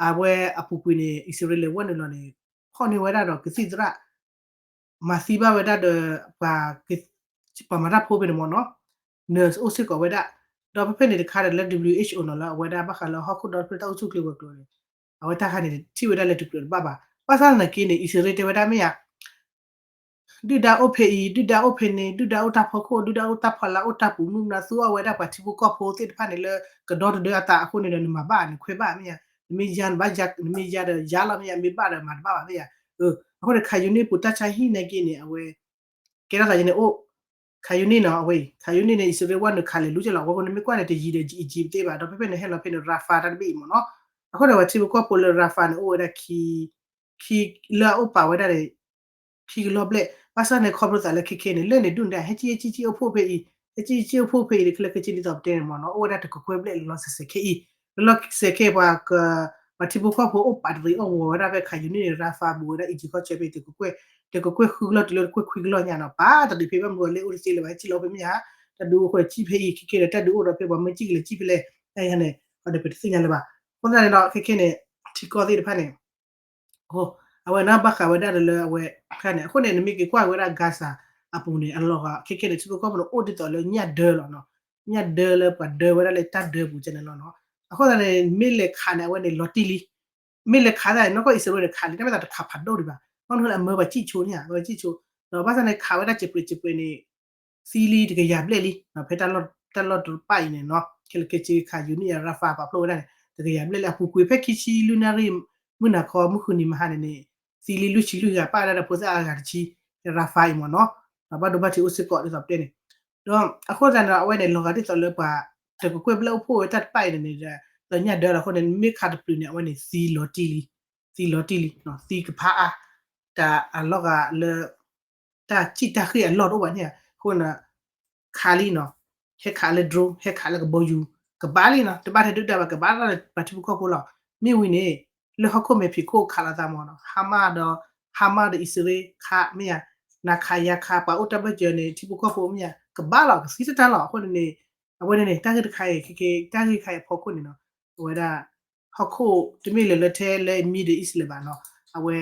အဝဲအပူၤကွံာ်န့ၣ် အံၣ်စရ့လးလဲၤဝဲနုာ်လီၤန့ၣ် ဖီၣ်န့ၢ်ဝဲဒၣ်ဒီးကသံၣ်သရၣ် မၤသံဘၣ်ဝဲဒၣ်ဒီး ပှၤ ပှၤမၤတၢ်ဖိဖဲန့ၣ်မ့ၢ်နီၤ, nurse အိၣ်စ့ၢ်ကီးဝဲဒၣ်, ဒီးဖဲဖဲန့ၣ်တခါဒီးလၢ WHO နီၤ လၢအဝဲဒၣ်ဘၣ်ဃးလၢဟီၣ်ခိၣ်ဒီဖျၢၣ်တၢ်အိၣ်ဆူၣ်အိၣ်ချ့ဝဲၤကျိၤန့ၣ်, အဝဲတၢ်ခါန့ၣ် ထံၣ်ဝဲဒၣ်လၢတကြၢးတဘၣ်ဘၣ်. ဘၣ်ဆၣ်သနာ်က့န့ၣ် အံၣ်စရ့လးတဲဝဲဒၣ်မ့ၢ်ယါ ဒုၣ်ဒါအိၣ်ဖဲအံၤ ဒုၣ်ဒါအိၣ်ဖဲန့ၣ် ဒုၣ်ဒါအိၣ်တၢ်ဖီခိၣ် ဒုၣ်ဒါအိၣ်တၢ်ဖီလာ် အိၣ်တၢ်ပူၤမုၢ်မနၤ သူအီၣ်ဝဲဒၣ်ပှၤထံဖိကီၢ်ဖိသ့ၣ်တဖၣ်န့ၣ်လၢကဒီတဒၢအသးအဃိန့ၣ်ဒီး နမၤဘၣ်နခွဲးဘၣ်မ့ၢ်ယါ, နမ့ၢ်ယါနဘၣ်ယါ နမ့ၢ်ယါဒီးယါလီၤမ့ၢ်ယါ မ့ၢ်ဘၣ်ဒီးမၤတဘၣ်ဘၣ်မ့ၢ်ယါ. အဃိန့ၣ် Khan Younis ပူၤတၢ်ဆါဟံၣ်နာ်က့န့ၣ် အဝဲ ကဲထီၣ်သးယဲန့ၣ်အိၣ် Khan Younis နီၤ အဝဲ Khan Younis န့ၣ် အံၣ်စရ့လးဝဲနုာ်ခးလဲၤလူၤကဲလီၤ အဝဲဃိန့ၣ်မ့ၢ်ကွၢ်န့ၣ် တယံၤဒီး Egypt သ့ဘၣ် ဒီးဖဲဖဲန့ၣ်ဟဲလီၤဖဲန့ၣ် Rafah တၢ်တဘ့ၣ်အံၤမ့ၢ်နီၤ. အဃိန့ၣ် ပှၤထံဖိကီၢ်ဖိလၢ Rafah န့ၣ် အိၣ်ဝဲဒၣ်ခံ ခံလၢအအိၣ်ပာ်ဝဲဒၣ်န့ၣ် ခံကလီၤဘျဲၣ် ဘၣ်ဆၣ်န့ၣ် ခီဖျိသးလၢခဲခဲန့ၣ် လၢန့ၣ်ဒုၣ်ဒါ ဟဲကံဟဲကံကံအိၣ်ဖှိၣ်ဖဲအံၤ ဟဲကံကံအိၣ်ဖှိၣ်ဖဲအံၤန့ၣ် ခဲလၢာ်ခဲဆ့ဒ်သိးပတဲန့ၣ်မ့ၢ်နီၤ အိၣ်ဝဲဒၣ်တကကွဲၢ်ဘျဲၣ်လီၤစဲးစဲးခဲအံၤ လၢလီၤစဲးခဲပှၤ ပှၤထံဖိကီၢ်ဖိအိၣ်ပာ်တရံးအီၣ်ဝီၤဝဲဒၣ်ဖဲ Khan Younis န့ၣ် Rafah ဘူးဝဲဒၣ် Egypt ကီၢ်ဆၢဖဲအံၤ တကကွဲၢ် တကကွဲၢ်ဃုကလီၤတုၤလၢတကွဲၢ်ခွံကလီၤညါနီၤ ပာ်တရံးဖဲဘၣ်မနုၤအလဲၣ်အိၣ်တသ့လၢၤဘၣ် ဟဲကံလီၤဖဲမ့ၢ်ဧါ တၢ်ဒုးအိၣ်ဃိစံၣ်ဖဲအံၤ ခဲခဲဒီး တၢ်ဒုးအိၣ်ဒီးဖဲပှၤမ့ၢ်ကံၣ်ကလဲၤကံၣ်ဖဲလဲၣ် တၢ်ယါန့ၣ် ဒီးပတသ့ၣ်ညါလၢၤဘၣ်. အဃိသတးန့ၣ်ဒီး ခဲခဲန့ၣ် ထံကီၢ်သ့ၣ်တဖၣ်န့ၣ် အဝဲန့ၣ်ဘၣ်ဃးဝဲဒၣ်ဒီးလၢအဝဲန့ၣ် အဃိန့ၣ် နမ့ၢ်က့ၤကွၢ်ဝဲဒၣ် Gaza အပူၤန့ၣ် အလီၢ်ဂၤ ခဲခဲန့ၣ် ထံဖိကီၢ်ဖိန့ၣ် အိၣ်ဒ်သိးလၢညၣ်ဒၢလီၤနီၤ ညၣ်ဒၢလၢပှၤဒၢဝဲဒၣ်လၢတၢ်ဒၢပူၤကဲန့ၣ်လီၤနီၤ အဃိသတးန့ၣ် မ့ၢ်လဲၤခးန့ၣ် အဝဲန့ၣ်လီၤတံၢ်လံ မ့ၢ်လဲၤခးသးနီၢ်ကီၢ်အံၣ်စရ့လးန့ၣ် ခးလံ တၢ်မ့ၢ်သးတခးဖးဒိၣ်ဒံးဘၣ် ဘၣ်မနုၤဃိလၢအမၢပှၤစံၣ်ဆိန့ၣ် ပှၤစံၣ်ဆိ ဒီးဘၣ်ဆၣ်န့ၣ် ခးဝဲဒၣ်စဲးပြဲးစဲးပြဲးန့ၣ် သံလံတကယၤဘျဲၣ်လံ ဖဲတၢ်လီၢ်တပၢ်အံၤန့ၣ်နီၤ ခဲလၢာ်ခဲဆ့ Khan Younis အ Rafah ပာ်ဖျိဝဲဒၣ်န့ၣ် တကယၤဘျဲၣ်လံ အပူၤကွံာ်ဖဲခံဆံလွံၢ်နၣ်ရံၣ် မုၢ်နၤခီ မုၢ်ဃုနံၤမဟါန့ၣ်န့ၣ် သံလံလွံၢ်ဆံလွံၢ်ဂၤ ပာ်ဝဲဒၣ်ဒီးဖိသၣ်အါဂၤတဆံ Rafah အံၤမ့ၢ်နီၤ ဒီးဘၣ်ဒိဘၣ်ထံးအိၣ်စ့ၢ်ကီးဒ်သိးပတဲန့ၣ် ဒီးအဃိသတးန့ၣ်ဒီး အဝဲန့ၣ် လီၤဂာ်ဒ်သိးလၢပှၤ တကကွဲၢ်ဘျဲၣ်အိၣ်ဖှိၣ်ဝဲတၢ်တပၣ်အံၤန့ၣ်ဒီး လၢညၣ်ဒၢလီၤအဃိန့ၣ် မ့ၢ်ခးတပျုာ်န့ၣ် အဝဲန့ၣ် သံလီၤတံၢ်လံ သံလီၤတံၢ်လံ သံကဖးအါ တၢ်အလီၢ်ဂၤလၢ တၢ်စံၣ်တၢ်ဃ့ၢ်အလီၢ်တအိၣ်ဘၣ်န့ၣ် အဃိန့ၣ် ခးလံနီၤ ဟဲခးလၢ drone ဟဲခးလၢကဘီယူၤ ကဘၣ်လံနီၤ တဘၣ်ထဲဒုၣ်ဒါဘၣ် ကဘၣ်လီၤလၢပှၤထံဖိကီၢ်ဖိလီၤ မ့ၢ်ဝံၤန့ၣ် လၢဟီၣ်ခိၣ်မဲာ်ဖံးခိၣ်ခးလိာ်သးမ့ၢ်နီၤ Hamas ဒီး Hamas ဒီးအံၣ်စရ့လးခး မ့ၢ်ယါ နၤခးယၤခး ပှၤအိၣ်တၢ်ဘၢၣ်စၢၤန့ၣ် ထံဖိကီၢ်ဖိမ့ၢ်ယါ ကဘၣ်လီၤ ကသံတၢ်တၢ်လီၤ အဃိန့ၣ်န့ၣ် အဝဲန့ၣ်န့ၣ် တၢ်ဂ့ၢ်တခါအံၤ ခဲခဲ တၢ်ဂ့ၢ်တခါအံၤအဖီခိၣ်န့ၣ်နီၤ အဝဲဒၣ် ဟီၣ်ခိၣ်တမ့ၢ်လၢလၢထဲလၢ Middle East လၢၤဘၣ်နီၤ အဝဲ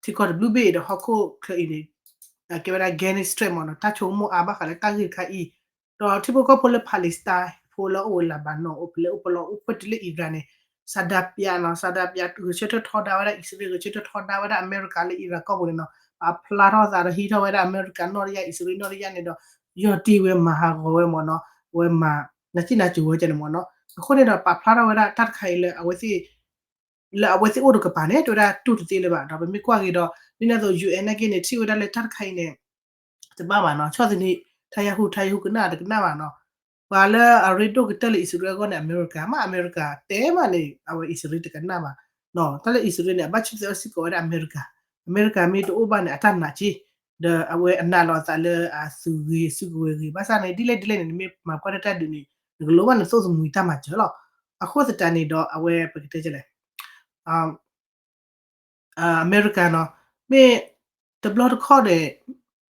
ထံကီၢ်တဘျုးဘ့ၣ်ဒီးဟီၣ်ခိၣ်ချၢအံၤန့ၣ် ကဲဝဲဒၣ် Gaza Strip မ့ၢ်နီၤ တၢ်ဆိကမိၣ်အါဘၣ်ဃးလၢတၢ်ဂ့ၢ်တခါအံၤ ဒီးထံဖိကီၢ်ဖိလၢ Palestine ဖိလၢအိၣ်ဝဲ Lebanon အိၣ်ဖဲလဲၣ်အိၣ်ပလီၢ်အိၣ်ဖဲတုၤလၢ Iran န့ၣ် Saudi ပျးနီၤ Saudi ပျး ဂဲၤဆၢထၢၣ်ထီဒါဝဲဒၣ်အံၣ်စရ့လး ဂဲၤဆၢထၢၣ်ထီဒါဝဲဒၣ်အမဲရကၤလၢ Iran ကီၢ်ပူၤန့ၣ်နီၤ ပာ်ဖျါထီၣ်သးဒီးဟံးထီၣ်ဝဲဒၣ်အမဲရကၤ နီၣ်တယၢ် အံၣ်စရ့လး နီၣ်တယၢ်န့ၣ်ဒီး ယီၢ်တံၢ်ဝဲမၤဟးဂီၤဝဲမ့ၢ်နီၤ အဝဲမၤ နၤစံၣ်နၤစိၤဝဲကဲန့ၣ်မ့ၢ်နီၤ အဃိန့ၣ်ဒီးပာ်ဖျါထီၣ်ဝဲဒၣ်တၢ်တခါအံၤလၢအဝဲသ့ၣ် လၢအဝဲသ့ၣ်အိၣ်တကပၤန့ၣ် တဲဝဲဒၣ်တူၢ်တသ့လၢၤဘၣ်ဒီး ပမ့ၢ်ကွၢ်က့ၤဒီး ဒ်န့ၣ်အသိး UN နာ်က့န့ၣ် ထံၣ်ဝဲဒၣ်လၢတၢ်တခါအံၤန့ၣ် တဘၣ်ဘၣ်နီၤ ဆီၣ်သနံး ထါယါဟူ ထါယါဟူကနၣ်တကနၣ်ဘၣ်နီၤ ပှၤလၢအရ့ဒိၣ်ကတၢၢ်လၢအံၣ်စရ့လးအဂီၢ်န့ၣ် အမဲရကၤမး အမဲရကၤတဲမးန့ၣ် အဝဲအံၣ်စရ့လးတကနၣ်ဘၣ်နီၤ တၢ်လၢအံၣ်စရ့လးန့ၣ် အဘၣ်ဆၢတဲာ်စ့ၢ်ကီးဝဲဒၣ်အမဲရကၤ အမဲရကၤမ့ၢ်တအိၣ်ဘၣ်န့ၣ် အတၢ်နာ်က့ ဒီးအဝဲအနာ်လီၤအသးလၢအသုးဂ့ၤ အစုကဝဲၤဂ့ၤ ဘၣ်ဆၣ်န့ၣ် ဒ်လဲၣ်ဒ်လဲၣ်န့ၣ် နမ့ၢ်မၤကွၢ်တၢ်ဒုးန့ၣ် နကလိၣ်ဘၣ်နသိၣ်သမံသးမၤစၢၤလီၤ အဃိသတးန့ၣ်ဒီးအဝဲပကတဲလဲၣ် အမဲရကၤနီၤ မ့ၢ်တဘျီတခီၣ်ဒီး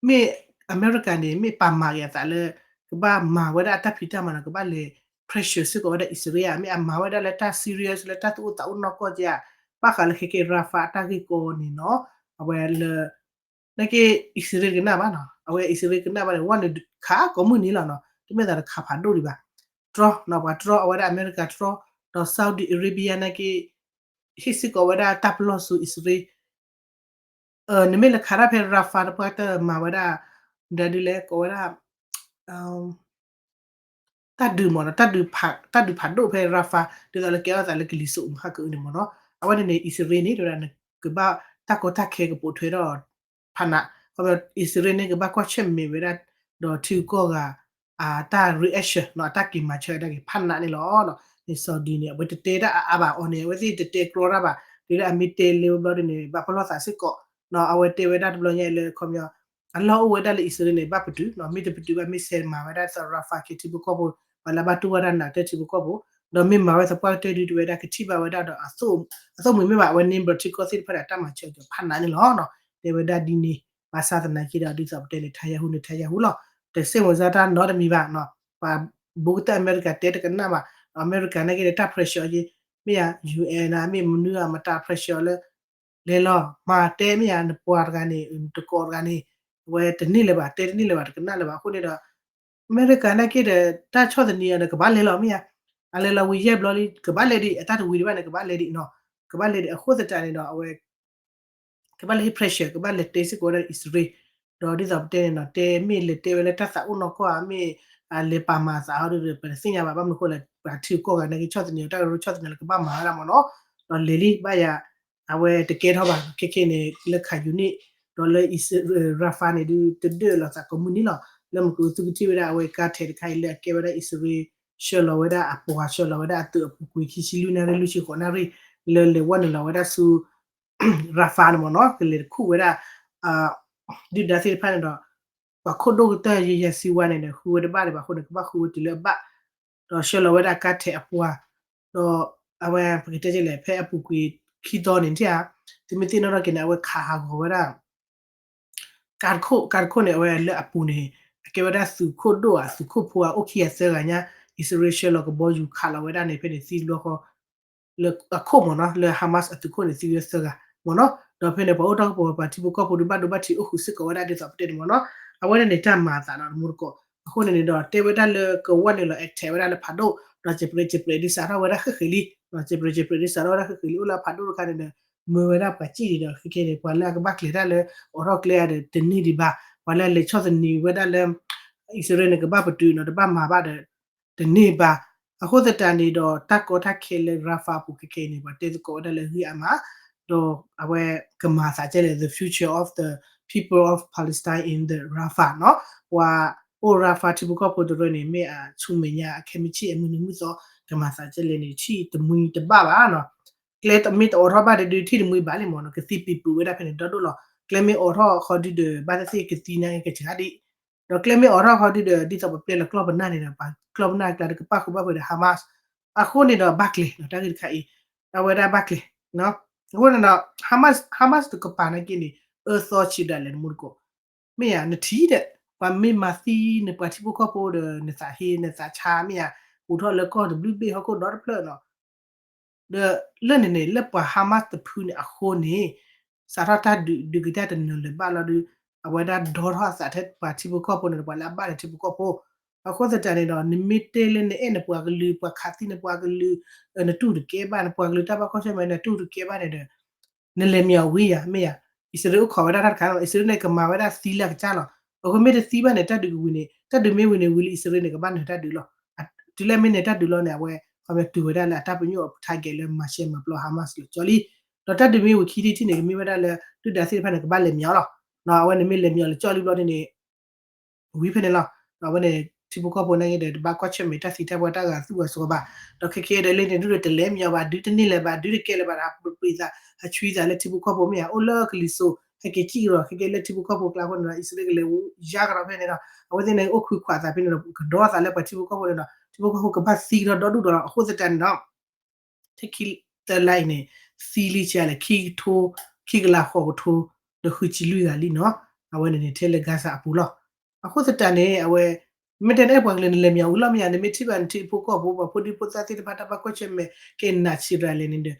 မ့ၢ်အမဲရကၤန့ၣ် မ့ၢ်ပာ်မၤက့ၤအသးလၢ ကဘၣ်မၤဝဲဒၣ်အတၢ်ဖံးတၢ်မၤနီၤ ကဘၣ်လဲၤ pressure စ့ၢ်ကီးဝဲဒၣ်အံၣ်စရ့လးဧါ, မ့ၢ်အမၤဝဲဒၣ်လၢတၢ် serious လၢတၢ်သူၣ်အိၣ်သးအိၣ်နီၢ်ကီၢ်ဧါ, ဘၣ်ဃးလၢခဲကဲ Rafah အတၢ်ဂ့ၢ်ကီန့ၣ်နီၤ, အဝဲလၢ နာ်က့အံၣ်စရ့လးတကနၣ်ဘၣ်နီၤ, အဝဲအံၣ်စရ့လးကနၣ်ဘၣ်န့ၣ် ဝဲန့ၣ်ခးကိးမုၢ်နံၤလီၤနီၤ, တမ့ၢ်သးတခးဖးဒိၣ်ဒံးဘၣ်, တြီနီၤ, ပှၤတြီအဝဲဒၣ်အမဲရကၤတြီ, ဒီး Saudi Arabia နာ်က့ ဟ့ၣ်စ့ၢ်ကီးဝဲဒၣ်တၢ်ပလီၢ်ဆူအံၣ်စရ့လး, နမ့ၢ်လဲၤခးတၢ်ဖဲ Rafah တပှၢ်တၢၢ်မၤဝဲဒၣ် ဒ်လဲၣ်ကိးဝဲဒၣ် တၢ်ဒုးမ့ၢ်နီၤ, တၢ်ဒုးဖးဒိၣ်ဖဲ Rafah ဒ်သိးလၢကဲထီၣ်သးလၢကလံၤစိးမုၢ်ဟါကအုန့ၣ်မ့ၢ်နီၤ, အဝဲန့ၣ်န့ၣ် အံၣ်စရ့လးန့ၣ် တဲဝဲဒၣ်နကဘၣ်တၢ်ကီတၢ်ခဲကပိာ်ထွဲဒီး ဖးနး, အံၣ်စရ့လးန့ၣ် ကဘၣ်ကွၢ်ဆၢၣ်မဲာ်ဝဲဒၣ် ဒီးထံဂုၤကီၢ်ဂၤ အတၢ် reaction နီၤ, အတၢ်က့ၤမၤဆၢဒၣ်က့ၤဖးနးန့ၣ်လီၤ. န့ၣ် Saudi န့ၣ် အဝဲတတဲတၢ်အါအါဘၣ်အီၤန့ၣ် အဝဲသ့ၣ်တတဲကြီတၢ်ဘၣ်, ဒ်လၢအမ့ၢ်တဲလၢဝဲဘျီဒ်န့ၣ် ဘၣ်ပလီၢ်သးစ့ၢ်ကီး, အဝဲတဲဝဲဒၣ်တဘျီညါလၢခီပညီ အလီၢ်အိၣ်ဝဲဒၣ်လၢအံၣ်စရ့လးန့ၣ် ဘၣ်ပတုာ်နီၤ, မ့ၢ်တပတုာ်ဘၣ် မ့ၢ်ဆဲးမၤဝဲဒၣ်ဒ်သိး Rafah က့ၤထံဖိကီၢ်ဖိ, ပှၤလၢအဘၣ်တူၢ်ဘၣ်တၢ်နာ်ကတၢၢ်ထံဖိကီၢ်ဖိ, ဒီးမ့ၢ်မၤဝဲသပှၢ်ကတၢၢ်ဒုးတဝဲဒၣ်ကထံၣ်ဘၣ်ဝဲဒၣ်ဒီး အသိၣ်မုာ်မ့ၢ်ဘၣ် အဝဲ neighbor ထံကီၢ်သ့ၣ်တဖၣ်ဒီးတၢ်မၤစၢၤကီၤဖးနးန့ၣ်လီၤ. တဲဝဲဒၣ်ဒ်န့ၣ်, ဘၣ်ဆၣ်သနာ်က့ဒီး ဒ်သိးပတဲန့ၣ် Netanyahu Netanyahu လီၤ, တစဲးမုၢ်စါတၢ်နီတမံၤဘၣ်, ပှၤဘူးကတၢၢ်အမဲရကၤတဲတကနၣ်ဘၣ်, အမဲရကၤနာ်က့ဒီးတၢ် pressure က့ၤ, မ့ၢ်ယၤ UN မ့ၢ်မနုၤမတၤ pressure လၢ လဲၤလီၤ မၤတဲမ့ၢ်ယၤ နပှၤတဂၤန့ၣ် နတကိးတဂၤန့ၣ် အဝဲတန့ၢ်လၢၤဘၣ် တဲတန့ၢ်လၢၤဘၣ် တကနၣ်လၢၤဘၣ်အဃိန့ၣ်ဒီး အမဲရကၤနာ်က့ဒီး တၢ်ဆီၣ်သနံးအီၤဒီး ကဘၣ်လဲၤလီၤမ့ၢ်ယၤ, အလဲၤလီၤဝံၤယဲၢ်ဘျီလံ ကဘၣ်လဲၤဒံး အတၢ်တဝံၤဒံးဘၣ်န့ၣ် ကဘၣ်လဲၤဒံးနီၤ, ကဘၣ်လဲၤဒံးအဃိသတးန့ၣ်ဒီး အဝဲ ကဘၣ်လဲၤဟ့ၣ် pressure ကဘၣ်လဲၤတဲစ့ၢ်ကီးဝဲဒၣ်အံၣ်စရ့လး, ဒီးဒ်သိးပတဲန့ၣ်နီၤ တဲမ့ၢ်လဲၤတဲဝဲလၢတၢ်သးအိၣ်နီၢ်ကီၢ်ဧါ မ့ၢ်လဲၤပာ်မၤသးဟီဒုဒီး ပတသ့ၣ်ညါဘၣ် ဘၣ်မနုၤအဃိလဲၣ် ပှၤထံဂုၤကီၢ်ဂၤနာ်က့ ဆီၣ်သနံးအီၤ တၢ်ကရၢဆီၣ်သနံးလၢကဘၣ်မၤဝဲဒၣ်မ့ၢ်နီၤ, ဒီးလဲၤလံ ဘၣ်ယၤ အဝဲတကဲထီၣ်ဘၣ် ခဲခဲန့ၣ် လၢ Khan Younis ဒီးလၢ Rafah န့ၣ်ဒုး တဒၢၣ်လိာ်သးကိးမုၢ်နံၤလီၤ, လၢမုၢ်ကအိၣ်သုကထံၣ်ဝဲဒၣ် အဝဲကါထဲးတခါအံၤလၢအကဲဝဲဒၣ်အံၣ်စရ့လး ဆှၢလီၤဝဲဒၣ်အပှၤ ဆှၢလီၤဝဲဒၣ်အသုးအပူၤကွံာ် ခံဆံလွံၢ်နၣ်ရံၣ် လွံၢ်ဆံဃိးနၣ်ရံၣ် လၢလဲၤဝဲနုာ်လီၤဝဲဒၣ်ဆူ Rafah န့ၣ်မ့ၢ်နီၤ ကလဲၤတခူၣ်ဝဲဒၣ် ဒုၣ်ဒါသ့ၣ်တဖၣ်န့ၣ်ဒီး ပှၤခိၣ်ဒိၣ်ကတၢၢ် ယဲယၤစံဝါန့ၣ်ဒီး ဃုဝဲတဘၣ်ဒံးဘၣ်အဃိန့ၣ် ကဘၣ်ဃုဝဲတုၤလၢအဘၣ်, ဒီးဆှၢလီၤဝဲဒၣ်ကါထဲးအပှၤ, ဒီးအဝဲပကတဲလဲၣ် ဖဲအပူၤကွံာ်ခံသီန့ၣ် ထံၣ်ဧါ, သုမ့ၢ်သ့ၣ်နီၣ်ထီၣ်က့ၤန့ၣ် အဝဲခးဟးဂီၤဝဲဒၣ် ကါတခိၣ်, ကါတခိၣ်န့ၣ် အဝဲလၢအပူၤန့ၣ် အကဲဝဲဒၣ်သုးခိၣ်ဒိၣ်ဧါ သုးခိၣ်ဖိဧါ အိၣ်ခံဂၤသၢဂၤညါ, အံၣ်စရ့လးဆှၢလီၤကဘီယူၤခးလီၤဝဲဒၣ်န့ၣ် ဖဲန့ၣ်သံတဘျီဃီ လၢအခိၣ်မ့ၢ်နီၤ လၢ Hamas အသုးခိၣ်န့ၣ် သံဝဲသၢဂၤမ့ၢ်နီၤ, ဒီးဖဲန့ၣ် ပှၤအိၣ်တၢ်ကပီၤ ပှၤထံဖိကီၢ်ဖိဒုးဘၣ်ဒိဘၣ်ထံးအိၣ်ဃုာ်စ့ၢ်ကီးဝဲဒၣ် ဒ်သိးပတဲန့ၣ်မ့ၢ်နီၤ, အဝဲဒၣ်န့ၣ် တၢ်မၤအသးဒီးတမူတကိး, အဃိန့ၣ်န့ၣ်ဒီး တဲဝဲဒၣ်လၢကဝီၤနုာ်လီၤ အထဲးဝဲဒၣ်လၢဖးဒိၣ်, ဒီးစဲးပြဲးစဲးပြဲးဒုးစးထီၣ်ဝဲဒၣ်ဃ့ၢ်ဃ့ၢ်လံ, စဲးပြဲးစဲးပြဲးဒုးစးထီၣ်ဝဲဒၣ်ဃ့ၢ်ဃ့ၢ်လံ အိၣ်လၢအဖးဒိၣ်တခါန့ၣ်ဒီး မၢဝဲဒၣ်ပှၤစံၣ်န့ၣ်ဒီး ခဲကဲန့ၣ် ပှၤလၢအကဘၣ်ကျဲၤတၢ်လၢ အိးထီၣ်ကျဲဧါဒီး တန့ၢ်ဒံးဘၣ်, ပှၤလၢအလဲၤဆီၣ်သနံးဝဲဒၣ်လၢ အံၣ်စရ့လးန့ၣ် ကဘၣ်ပတုာ်နီၤ တဘၣ်မၤဘၣ်ဒီး တန့ၢ်ဘၣ်. အဃိသတးန့ၣ်ဒီး တၢ်ကီတၢ်ခဲလၢ Rafah အပူၤခဲကဲအံၤန့ၣ် ပှၤတဲသကိးဝဲဒၣ်လၢဂ့ၢ်အါမး, ဒီးအဝဲကမၤသးကဲလဲၣ် the future of the people of Palestine in the Rafah နီၤ, ပှၤအိၣ် Rafah ထံဖိကီၢ်ဖိတရၢန့ၣ် မ့ၢ်အဆူမဲာ်ညါ အခဲမုၢ်ဆ့ၣ်အမုၢ်နံၤမုၢ်သီ ကမၤသးကဲလဲၣ်န့ၣ် ထံၣ်တမှံတဘၣ်ဘၣ်နီၤ, ကျဲမ့ၢ်တအိးထီၣ်ဘၣ်ဒီး ဒုးထံၣ်တမှံဘၣ်လံမ့ၢ်နီၤ, ကသံပံၤပူၤဝဲဒၣ်ဖဲန့ၣ် ဒီဒိၣ်လီၤ, ကျဲမ့ၢ်အိးထီၣ်ခီဒုဒီး ဘၣ်သ့ၣ်သ့ၣ်ကသံနာ်က့ကစှၤဒံး ဒီးကျဲမ့ၢ်အိးထီၣ်ခီဒုဒီး ဒ်သိးပပျဲလီၤကျီၢ်ပနၢ်န့ၣ်ဒီး ပှၤကျီၢ်ပနၢ်ကျါတကပၣ်ဃုာ်ဘၣ်ဖဲဒီး Hamas, အဃိန့ၣ်ဒီးဘၣ်ကျဲၤနီၤ တၢ်ဂ့ၢ်တခါအံၤ, အဝဲဒၣ်ဘၣ်ကျဲၤ, အဃိန့ၣ်ဒီး Hamas, Hamas တကပၤနာ်က့န့ၣ် အၢသီဆံးဒၣ်လဲာ်တမူတကိး, မ့ၢ်ဧါ နထံၣ်ဒီး ပှၤမ့ၢ်မၤသံနပှၤထံဖိကီၢ်ဖိဒီး နသးဟ့နသးဆါမ့ၢ်ဧါ, အိးထီၣ်လၢကီၢ်တဘျုးဘ့ၣ်ဟီၣ်ခိၣ်ဒီတဖျၢၣ်နီၤ ဒီးလၢန့ၣ်န့ၣ် လၢပှၤ Hamas တဖုန့ၣ်အဃိန့ၣ် စးထီၣ်တၢ်ဒုး ဒုးက့ၤတၢ်တနၢၤလၢၤဘၣ်လီၤဒုး အဝဲဒၣ်ဒီထီၣ်အသးထဲပှၤထံဖိကီၢ်ဖိန့ၣ်ဒီး ပှၤလၢအဘၣ်န့ၣ်ထံဖိကီၢ်ဖိ, အဃိသတးန့ၣ်ဒီး နမ့ၢ်တဲလၢနအဲၣ်နပှၤကလုာ် ပှၤခးသံနပှၤကလုာ် နတူၢ်တကဲဘၣ် နပှၤကလုာ်တၢ်ဘၣ်ကီၢ်ဆၢၣ်မဲာ် နတူၢ်တကဲဘၣ်န့ၣ်ဒီး နလဲၤမ့ၢ်အီၤဝံၤယၤ မ့ၢ်ယၤ, အံၣ်စရ့လးအိၣ်ခိးဝဲဒၣ်တၢ်တခါလီၤ, အံၣ်စရ့လးန့ၣ်ကမၤဝဲဒၣ်သံလၢအကစၢ်လီၤ, အဃိမ့ၢ်တသံဘၣ်န့ၣ် တၢ်ဒုးကဝံၤန့ၣ် တၢ်ဒုးမ့ၢ်ဝံၤန့ၣ် ဝံၤလၢအံၣ်စရ့လးန့ၣ် ကဘၣ်နၢၤတၢ်ဒုးလီၤ, တုၤလၢမ့ၢ်နၢၤတၢ်ဒုးလီၤန့ၣ် အဝဲ ခီပညီတုၤဝဲဒၣ်လၢအတၢ်ပညိၣ်အ target လၢမၤရှဲမၤပျီ Hamas လၢာ်ကၠီလံ, ဒီးတၢ်ဒုးမ့ၢ်ဝံၤခံထံၣ်ထံၣ်န့ၣ် ကမ့ၢ်ဝဲဒၣ်လၢ ဒုၣ်ဒါသ့ၣ်တဖၣ်န့ၣ် ကဘၣ်လဲၤမ့ၢ်အီၤလီၤ, အဝဲန့ၣ်မ့ၢ်လဲၤမ့ၢ်အီၤလၢာ်ကၠီလံဘျီန့ၣ်န့ၣ် ဝံၤဖဲန့ၣ်လီၤ, အဝဲန့ၣ် ထံဖိကီၢ်ဖိနာ်က့ဒီး တဘၣ်ကွၢ်ဆၢၣ်မဲာ်တၢ်သံတၢ်ပှၢ်တၢ်ဂာ်သူၣ်ဂာ်စီၤဘၣ်, ဒီးခဲကဲဒီးလၢန့ၣ်ဒုးတလဲၤမ့ၢ်အီၤဘၣ် ဒုးတန့ၢ်လၢၤဘၣ် ဒုးတကဲလၢၤဘၣ်ဒီး ဟးပှ့ၤသး ဟးဆွံသးလၢထံဖိကီၢ်ဖိမ့ၢ်ဧါ အိၣ်လၢကလံၤစိး ဟဲက့ၤစံၣ်ကဒီး ခဲကဲလၢထံဖိကီၢ်ဖိကျါအဃိန့ၣ်ဒီး အံၣ်စရ့လးကလဲၤယါကဒီးဖဲန့ၣ်ဒီး အဝဲသ့ၣ်န့ၣ်အိၣ်ခွံခွးသးဖဲန့ၣ်ဒီး ကဒီသးလၢပှၤထံဖိကီၢ်ဖိန့ၣ်ဒီး ထံဖိကီၢ်ဖိကဘၣ်သံကဒီးဒီဒူၣ်ဒီးလီၤ, အဃိသတးန့ၣ်ဒီး ထဲခံသၢလါအံၤန့ၣ် သံလံကလဲၣ် ခံကထိ ခံကလးဃိးကထိ ဒီးဃုဆံလွံၢ်ဂၤလံနီၤ, အဝဲန့ၣ်န့ၣ် ထဲလၢ Gaza အပူၤလီၤ, အဃိသတးန့ၣ် အဝဲ မ့ၢ်တဲနအဲၣ်ပှၤကလုာ် နလဲၤမ့ၢ်အီၤဝံၤလီၤ မ့ၢ်ဧါ, နမ့ၢ်ထံၣ်ဘၣ်နထံဖိကီၢ်ဖိ ပှၤဖိဒံဖိသၣ်သ့ၣ်တဖၣ် တၢ်ဘၣ်ကွၢ်ဆၢၣ်မဲာ် ကဲနးဆံးရၤလဲၣ်န့ၣ်ဒီး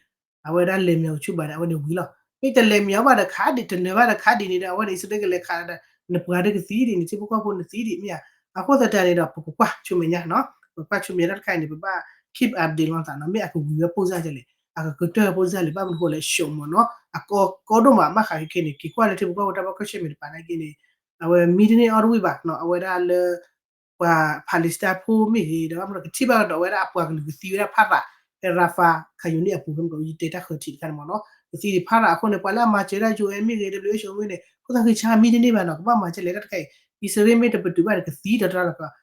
အဝဲဒၣ်လဲၤမ့ၢ်အီၤဆူၣ်ဘၣ်ဒီး အဝဲန့ၣ်ဝံၤလီၤ. မ့ၢ်တလဲၤမ့ၢ်အီၤဘၣ်ဒီးခးဒံး တနၢၤဘၣ်ဒီးခးဒံးန့ၣ်ဒီး အဝဲန့ၣ် အံၣ်စရ့လးကလဲၤခးဒီး နပှၤဒီးကသံဒံး နထံဖိကီၢ်ဖိနသံဒံး မ့ၢ်ဧါ. အဃိသတးန့ၣ်ဒီး ပကကွၢ်ဆူမဲာ်ညါနီၤ, ပကကွၢ်ဆူမဲာ်ညါတၢ်တခါအံၤန့ၣ် ပဘၣ် keep update လိာ်သးနီၤ, မ့ၢ်အကဝံၤဝဲပိၢ်စၢ်ကလဲၣ်, အကကတၢၢ်ပိၢ်စၢ်လဲၣ်, ဘၣ်မနုၤဃိလဲၣ် ရှုံးမ့ၢ်နီၤ, အကီကီဒိၣ်မး ဘၣ်ဃးခဲခဲန့ၣ် က့ၤကွၢ်လၢထံဖိကီၢ်ဖိတၢ်ဘၣ်ကွၢ်ဆၢၣ်မဲာ်တပၤနာ်က့န့ၣ် အဝဲမံတန့ၢ်အီၣ်တဝံၣ်ဘၣ်နီၤ, အဝဲဒၣ်လၢ ပှၤ Palestine ဖိမ့ၢ်ဂ့ၤ ဒီးဘၣ်မနုၤကထံၣ်ဘၣ်ဒီး အဝဲဒၣ်အပှၤကလုာ်ကသံဝဲဒၣ်ဖးရၤ ဖဲ Rafah Khan Younis အပူၤ ဖဲမ့ၢ်ကယတဲတၢ်ဃၢၤထံးတခါန့ၣ်မ့ၢ်နီၤ, ကသံဒံးဖးရၤအဃိန့ၣ် ပှၤလၢအမၤစၢၤဒၣ် ယူၣ်အဲၣ် မ့ၢ်ဂ့ၤ ဒဘလယူၣ်အ့ၣ်ၡိၣ် မ့ၢ်ဂ့ၤန့ၣ် ဖိသၣ်ဃံဆါမံတန့ၢ်ဘၣ်နီၤ, ကဘၣ်မၤကလဲၣ်တၢ်တခါအံၤ, အံၣ်စရ့လးမ့ၢ်တပတုာ်ဘၣ်န့ၣ် ကသံဒီးတၢ်လီၤ ကသံ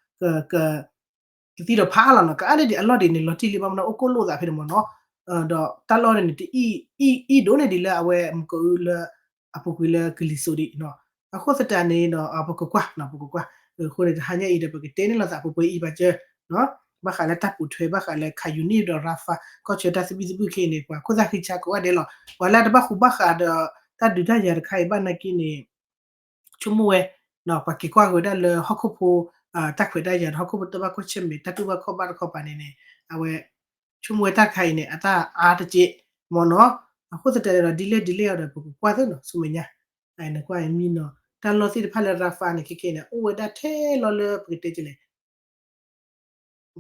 ဒီးဖးအါလီၤနီၤ, ကအါန့ၢ်ဒံးအလီၢ်ဒံးန့ၣ် လီၤတံၢ်လံဘၣ်မ့ၢ်နီၤ အိၣ်ကိၣ်လိာ်သးဖဲန့ၣ်မ့ၢ်နီၤ, ဒီးတၢ်လီၢ်န့ၣ်န့ၣ် တအံၣ်ဒိၣ်န့ၢ်ဒံးလၢအဝဲမ့ၢ်ကအုလၢ အပူၤကွံာ်လၢကလံၤစိးဒံးနီၤ, အဃိသတးန့ၣ်ဒီး ပကကွၢ်နီၤ ပကကွၢ်, အဃိန့ၣ် တဟါညါအံၤဒီး ပကတဲန့ၢ်လိာ်သးပှဲၤပှဲၤအံၤဘၣ်စၢၤ ဘၣ်ဃးလၢတၢ်ပိာ်ထွဲ ဘၣ်ဃးလၢ Khan Younis ဒီး Rafah ကီၢ်ဆၢတၢ်သဘံၣ်သဘုၣ်ခဲအံၤန့ၣ် ပှၤခိၣ်သၣ်ဃံဆါကိးဂၤဒဲးလီၤ, ပှၤလၢတဘၣ်ဃူဘၣ်ဃးဒီး တၢ်ဒုးတၢ်ယၤတခါအံၤဘၣ်နာ်က့န့ၣ် ဆိကမိၣ်ဝဲ ပှၤက့ၤကွၢ်က့ၤဝဲဒၣ်လၢဟီၣ်ခိၣ်ဖိ တၢ်ခွဲးတၢ်ယာ်ဒီး ဟီၣ်ခိၣ်ဖိတၢ်ဘၣ်ကွၢ်ဆၢၣ်မဲာ် တၢ်တူၢ်ဘၣ်ခီၣ်ဘၣ်တခီပၤန့ၣ်န့ၣ် အဝဲ ဆိကမိၣ်ဝဲတၢ်တခါအံၤန့ၣ် အတၢ်အါတက့ၢ်မ့ၢ်နီၤ, အဃိသတးန့ၣ်ဒီး ဒ်လဲၣ်ဒ်လဲၣ်အံၤဒီး ပကကွၢ်သ့နီၤ ဆူမဲာ်ညါ, နကွၢ်အံၤမံနီၤ တၢ်လီၢ်သ့ၣ်တဖၣ်လၢ Rafah န့ၣ် ခဲခဲန့ၣ် အိၣ်ဝဲဒၣ်ထဲလီၤလၢပကတဲကလဲၣ်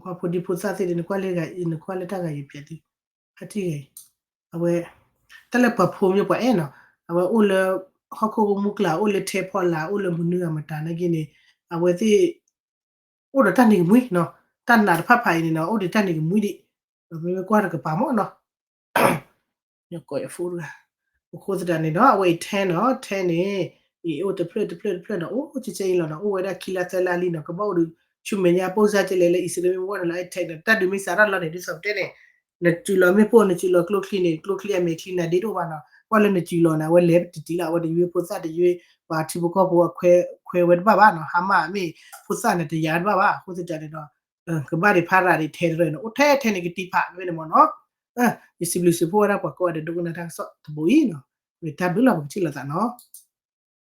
ကွၢ်ဖိဒံဖိသၣ်သ့ၣ်ဒီး နကွၢ်လၢ နကွၢ်လၢတၢ်ဂၤယပျးသု ဖါတံၢ်ဂၤအံၤ အဝဲ တၢ်လၢပှၤဖိမ့ၢ်ပှၤအဲၣ်နီၤ အဝဲအိၣ်လၢ ဟီၣ်ခိၣ်မုၢ်ကျၢ် အိၣ်လၢထဲဖီလာ် အိၣ်လၢမနုၤအမတၤနာ်က့န့ၣ် အဝဲသ့ၣ် အိၣ်ဒီးတၢ်နံၤကမှံနီၤ တၢ်နာ်တဖၣ်ဖးအံၤန့ၣ်နီၤ အိၣ်ဒီးတၢ်နံၤကမှံဒံး ပမ့ၢ်ကွၢ်တကပၤမ့ၢ်နီၤ အဃိသတးန့ၣ်ဒီး အဝဲအံၤထဲနီၤ ထဲန့ၣ် အံၤအိၣ်တဖျၢၣ်တဖျၢၣ်တဖျၢၣ်နီၤ အိၣ်ကဲကဲအံၤလီၤနီၤ အိၣ်ဝဲဒၣ်ခံလါသၢလါလံနီၤ ကဘၣ်အိၣ်ဒီး ဆူမဲာ်ညါပိၢ်စၢ်ကလဲၣ်လၢအံၣ်စရ့လးမ့ၢ်ဝဲန့ၣ်လီၤ အံၤထဲန့ၣ် တၢ်ဒုးမ့ၢ်စးထီၣ်လီၤန့ၣ် ဒ်သိးပတဲန့ၣ် နစုးလီၤမ့ၣ်ပိၢ် နစုးလီၤကျိချံန့ၣ် ကျိချံအမဲာ်ချံနၤဒ့တအိၣ်ဘၣ်နီၤ ကွၢ်လၢနစုးလီၤန့ၣ် အဝဲလဲၤပတံၢ်လီၤ အဝဲတယွ့ဖိသၣ်တယွ့ ပှၤထံဖိကီၢ်ဖိအခွဲးဝဲတဘၣ်ဘၣ်နီၤ ဟါမၢ်မ့ၢ်ဖိသၣ်န့ၣ်တယာ်တဘၣ်ဘၣ် အဃိသတးန့ၣ်ဒီး ကဘၣ်ဒံးဖးရၤဒံးထဲတရၢၣ်န့ၣ် အိၣ်ထဲထဲန့ၣ်ကတံၢ်ဖးဝဲန့ၣ်မ့ၢ်နီၤ ယစံးဘျုးစံးဖှိၣ်ဝဲဒၣ်ပှၤကိးဂၤဒဲးဒိကနၣ်တၢ်ကစီၣ်တဘိအံၤနီၤ တၢ်ဘျုးလီၤ ပကထံၣ်လိာ်သးနီၤ